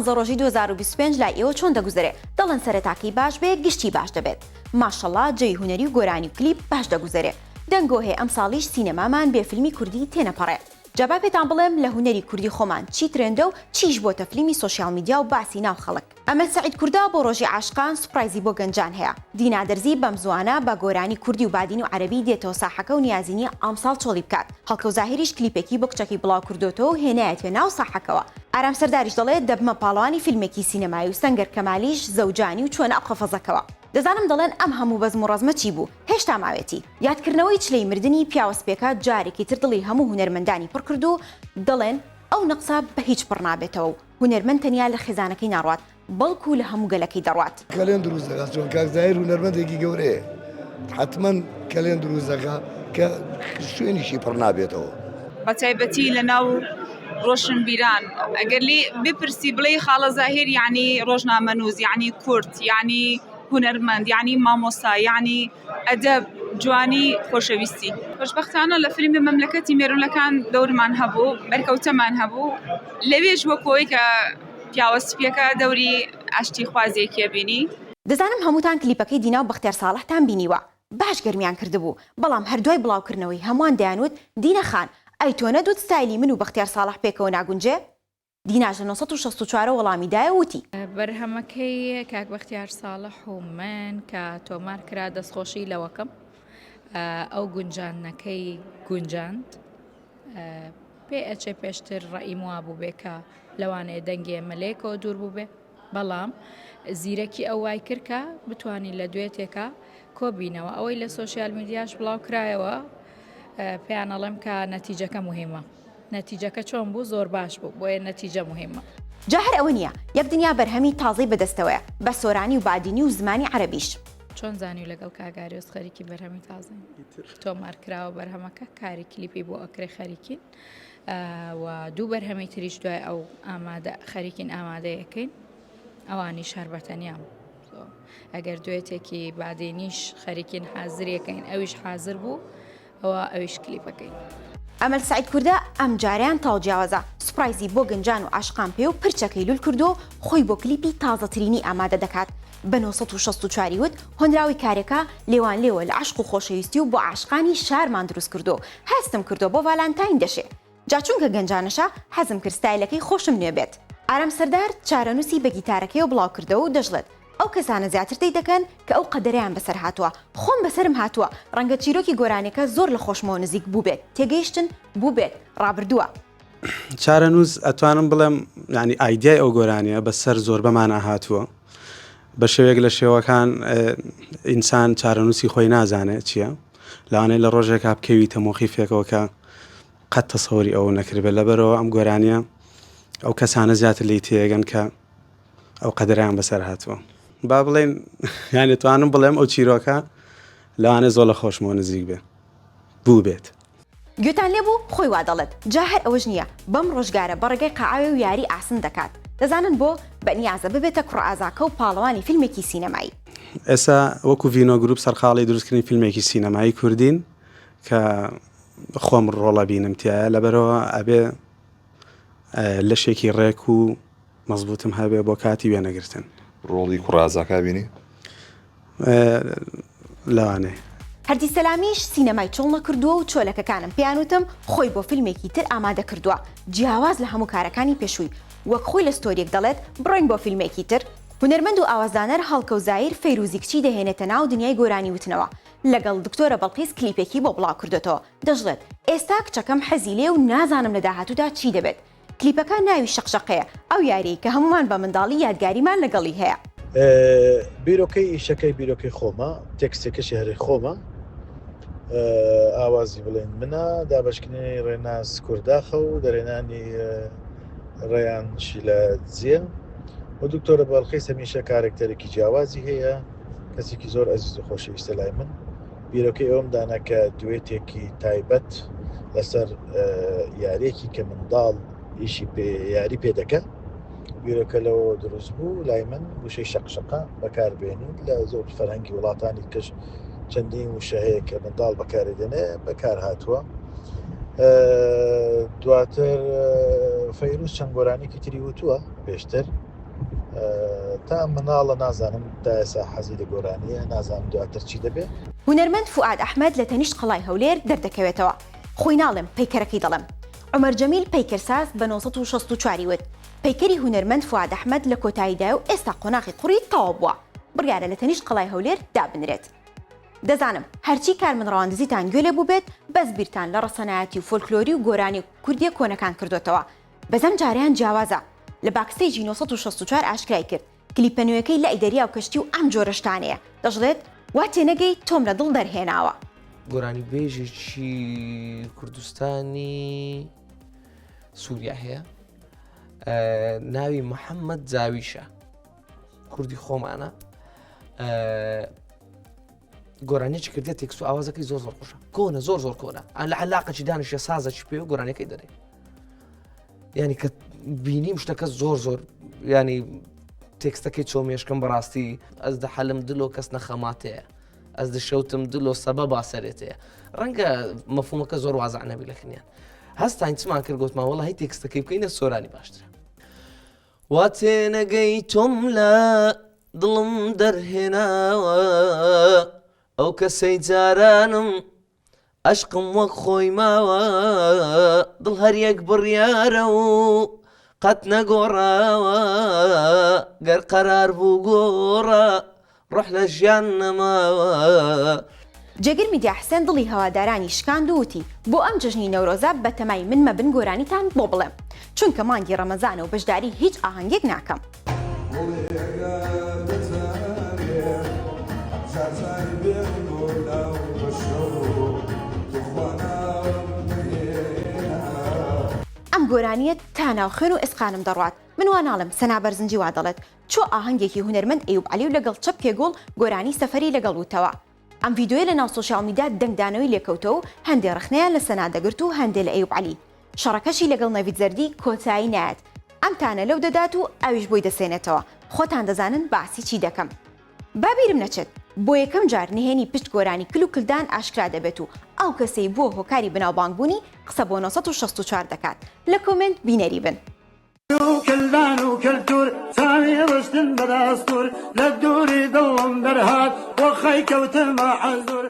پانزە ڕۆژی 2025 لای ئێوە چۆن دەگوزەرێ؟ دەڵێن سەرەتاکەی باش بێ گشتی باش دەبێت. ماشەڵا جەوی هونەری و گۆرانی و کلیپ باش دەگوزەرێ. دەنگۆ هەیە ئەمساڵیش سینەمامان بێ فیلمی کوردی تێنەپەڕێ. جا با پێتان بڵێم لە هونەری کوردی خۆمان چی trend ە و چیش بۆتە فلیمی social media و باسی ناو خەڵک. ئەمەل سەعید کوردە بۆ ڕۆژی عاشقان سوپرایزی بۆ گەنجان هەیە. دینا دەرزی بەم زووانە بە گۆرانی کوردی و بادینی و عەرەبی دێتەوە ساحەکە و نیازی نییە ئەمساڵ چۆڵی بکات. هەڵکەوت زاهیریش کلیپێکی بۆ کچەکەی بڵاو کردۆتەوە و هێنایەتیە ناو ساحەکەوە. ئارام سەرداریش دەڵێت دەبمە پاڵەوانی فیلمێکی سینەمایی و سەنگەر کەمالیش زەوجانی و چووە ناو قەفەزەکەوە. دەزانم دەڵێن ئەم هەموو بەزم و ڕەزمە چی بوو؟ هێشتا ماوێتی. یادکردنەوەی چلەی مردنی پیاوە سپێکە جارێکی تر دڵی هەموو هونەرمەندانی پڕ کرد و دەڵێن ئەو نەقسە بە هیچ پڕ نابێتەوە و هونەرمەند تەنیا لە خێزانەکەی ناڕوات بەڵکو لە هەموو گەلەکەی دەڕوات. کەلێن دروست دەکات چۆن کاک زاهیر هونەرمەندێکی گەورەیە حەتمەن کەلێن دروست دەکات کە شوێنیشی پڕ نابێتەوە. بە تایبەتی لە ناو ڕۆشنبیران ئەگەر لێی بپرسی بڵێی خاڵە زاهیر یعنی ڕۆژنامەنووس یعنی کورد یعنی هونەرمەند یعنی مامۆستا یعنی ئەدەب جوانی خۆشەویستی خۆشبەختانە لە فیلمی مەملەکەتی مێرولەکان دەورمان هەبوو بەرکەوتەمان هەبوو لەوێش وەکۆی کە پیاوە سپیەکە دەوری ئاشتی خوازێکیە بینی. دەزانم هەمووتان کلیپەکەی دینا و بەختیار ساڵحتان بینیوە باش گەرمیان کردبوو بەڵام هەر دوای بڵاوکردنەوەی هەمووان دەیانوت دینا خان ئەی تۆ نەدوت ستایلی من و بەختیار ساڵح پێکەوە ناگونجێ؟ دیناش لە 964 وەڵامی دایە و وتی. بەرهەمەکەی کاک بەختیار ساڵح و من کە تۆمار کرا دەستخۆشی لەوەکەم ئەو گونجاندنەکەی گونجاند پێ ئەچێ پێشتر ڕەئیم وابوو بێ کە لەوانەیە دەنگی ئێمە لەیەکەوە دوور بوو بێ بەڵام زیرەکی ئەو وای کرد کە بتوانین لە دوێتێکا کۆبینەوە ئەوەی لە social media ش بڵاو کرایەوە پێیان ئەڵێم کە نەتیجەکە مهمە نەتیجەکە چۆن بوو زۆر باش بوو بۆیە نەتیجە مهمە. جا هەر ئەوە نییە یەک دنیا بەرهەمی تازەی بەدەستەوەیە بە سۆرانی و بادینی و زمانی عەرەبیش. چۆن زانیو لەگەڵ کاک ئاریۆس خەریکی بەرهەمی تازەین؟ تۆمار کراوە بەرهەمەکە کاری کلیپی بۆ ئەکرێ خەریکین و دوو بەرهەمی تریش دوای ئەو ئامادە خەریکین ئامادەیەکەین ئەوانیش هەر بەتەنیام ئەگەر دوێتێکی بادینیش خەریکین حازرەکەین ئەویش حازر بوو ئەوە ئەویش کلیپەکەی. ئەمەل سەعید کوردە ئەمجارەیان تەواو جیاوازە، سوپرایزی بۆ گەنجان و عاشقان پێ و پرچەکەی لول کردووە و خۆی بۆ کلیپی تازەترینی ئامادە دەکات. بە 964 ی وت، هۆنراوەی کارەکە لێوانلێوە لە عەشق و خۆشەویستی و بۆ عاشقانی شارمان دروست کردووە و هەستم کردووە بۆ ڤالانتاین دەشێ. جا چونکە گەنجانەشە حەزم کرد ستایلەکەی خۆشم نوێ بێت. ئارام سەردار چارەنووسی بە گیتارەکەیەوە بڵاوکردەوە و دەشڵێت، ئەو کەسانە زیاتر تێی دەکەن کە ئەو قەدەرەیان بەسەر هاتووە، خۆم بەسەرم هاتووە، ڕەنگە چیرۆکی گۆرانیەکە زۆر لە خۆشمەوە نزیک بووبێت، تێگەیشتن بووبێت، ڕابردووە. چارەنووس ئەتوانم بڵێم یانی ئایدیای ئەو گۆرانیە بە سەر زۆربەمانا هاتووە بە شێوەیەک لە شێوەکان ئینسان چارەنووسی خۆی نازانێت چییە لەوانەیە لە ڕۆژێکا بکەویتە مۆقیفێکەوە کە قەت تەسەوری ئەوە نەکردبێت لەبەرەوە ئەم گۆرانیە ئەو کەسانە زیاتر لی تێگەن کە ئەو قەدەرەیان بەسەر هاتووە با بڵێن یانێ توانم بڵێم ئەو چیرۆکە لەوانەیە زۆر لە خۆشمەوە نزیک بێ بوو بێت. گوێتان لێ بوو خۆی وا دەڵێت جا هەر ئەوەش نییە بەم ڕۆژگارە بە ڕێگای قاعەوێ و یاری ئاسن دەکات دەزانن بۆ؟ بەنیازە ببێتە کوڕە ئازاکە و پاڵەوانی فیلمێکی سینەمایی. ئێستا وەکو ڤینۆ گروپ سەرقاڵی دروستکردنی فیلمێکی سینەمایی کوردین کە خۆم ڕۆڵە بینم تیایە لەبەرەوە ئەبێ لەشێکی ڕێک و مەزبوتم هەبێ بۆ کاتی وێنەگرتن. ڕۆڵی کوڕازاکە بینی؟ لەوانەیە. هەردی سەلامیش سینەمای چۆڵ نەکردووە و چۆلەکەکانم پێیان وتم خۆی بۆ فیلمێکی تر ئامادە کردووە جیاواز لە هەموو کارەکانی پێشووی وەک خۆی لە ستۆریەک دەڵێت بڕۆین بۆ فیلمێکی تر هونەرمەند و ئاوازدانەر هەڵکەوت زاهیر فەیروزی کچی دەهێنێتە ناو دنیای گۆرانی وتنەوە لەگەڵ دکتۆرە بەڵقیس کلیپێکی بۆ بڵاو کردۆتەوە دەشڵێت ئێستا کچەکەم حەزی لێیە و نازانم لە داهاتوودا چی دەبێت کلیپەکە ناوی شەقشەقەیە، ئەو یاریەی کە هەموومان بە منداڵی یادگاریمان لەگەڵی هەیە. بیرۆکەی ئیشەکەی بیرۆکەی خۆمە، تێکستەکەشی هەر خۆمە، ئاوازی بڵێن منە، دابەشکردنی ڕێناس کورداخە و دەرهێنانی ڕێیان شیلادزیە و دکتۆرە بەڵقیس هەمیشە کارێکتەرێکی جیاوازی هەیە، کەسێکی زۆر ئەزیز و خۆشەویستە لای من. بیرۆکەی ئەوەم دانا کە دوێتێکی تایبەت لەسەر یاریەکی کە منداڵ ئیشی پێ یاری پێ دەکە بیرۆکە لەوە دروست بوو لای من وشەی شەقشەقە بەکاربێنین لە زۆر فەرهەنگی وڵاتانی کەش چەندین وشە هەیە کە منداڵ بەکاری دێنێ بەکار هاتووە دواتر فەیروز چەند گۆرانێکی تری وتووە پێشتر. تا مناڵە نازانم تا ئێسا حەزی لە گۆرانیە نازانم دواتر چی دەبێ. هونەرمەند فوئاد ئەحمەد لە تەنیشت قەڵای هەولێر دەردەکەوێتەوە. خۆی ناڵێم، پەیکەرەکەی دەڵێم. عومەر جەمیل پەیکەرساز بە 964 ی وت، پەیکەری هونەرمەند فوئاد ئەحمەد لە کۆتاییدایە و ئێستا قۆناغی قوڕی تەواو بووە. بڕیارە لە تەنیشت قەڵای هەولێر دابنرێت. دەزانم هەرچی کارمن ڕەواندزیتان گوێ لێ بووبێت، بەس بیرتان لە ڕەسەنایەتی و فۆلکلۆری و گۆرانیە کوردیە کۆنەکان کردۆتەوە. بەس ئەم جارەیان جیاوازە. لە backstage ی 964 ئاشکرای کرد، کلیپە نوێکەی لای دەریا و کەشتی و ئەم جۆرە شتانەیە، دەشڵێت، وا تێنەگەی تۆم لە دڵ دەرهێناوە. گۆرانیبێژێکی کوردستانی سووریا هەیە ناوی محەممەد جاویشە کوردی خۆمانە گۆرانیی کردێت تێکس و ئاوازەکەی زۆر زۆر خۆشە کۆنە زۆر زۆر کۆنە لە علاقەکی دانیشە سازەکی پێ و گۆرانەکەی دەرێ ینی کە بینیم شتەکە زۆر زۆر ینی تێکستەکەی چۆ مێشکم بەڕاستی ئەس دەحەلم دلۆ کەس نەخەماتەیە ئەس دشەوتم دلۆ سەبە باسەرێتەیە ڕەنگە مەفهومەکە زۆر وازع نەبی لە کنیان هەستین چمان کرد گوتمان وەڵی تێکستەکەی بکەینە سۆرانی باشترە وا تێنەگەی تۆم لە دڵم دەرهێناوە ئەو کەسەی جارانم ئەشقم وەک خۆی ماوە دڵ هەر یەک بڕیارە و قەت نەگۆڕاوە گەر قەرار بوو گۆڕا ڕۆح لە ژیان نەماوە. جێگر میدیا حسێن دڵی هەوادارانی شکاند و وتی، بۆ ئەم جەژنی نەورۆزە بەتەمای من مەبن گۆرانیتان بۆ بڵێم، چونکە مانگی ڕەمەزانە و بەشداری هیچ ئاهەنگێک ناکەم. ئەم گۆرانییە تا ناو خوێن و ئێسقانم دەڕوات، من وا ناڵێم سەنا بەرزنجی وا دەڵێت، چووە ئاهەنگێکی هونەرمەند ئەیوب عەلی و لەگەڵ چەپکێ گوڵ گۆرانی سەفەری لەگەڵ وتەوە. ئەم ڤیدیۆیە لە ناو social media دەنگدانەوەی لێکەوتەوە و هەندێ ڕەخنەیان لە سەنا دەگرت و هەندێ لە ئەیوب عەلی. شەڕەکەشی لەگەڵ نەڤید زەردی کۆتایی نایەت. ئەم تانە لەو دەدات و ئەویش بۆی دەسێنێتەوە. خۆتان دەزانن باسی چی دەکەم. با بیرم نەچێت، بۆ یەکەم جار نهێنی پشت گۆرانی کل و کلدان ئاشکرا دەبێت و ئەو کەسەی بووە هۆکاری بەناوبانگبوونی قسە بۆ 964 دەکات. لە comment بینەری بن. کلدان و کەلتور چاوی ڕشتن بە دەستور لە دووری دڵم دەرهات وە خەی کەوتمە عەزور.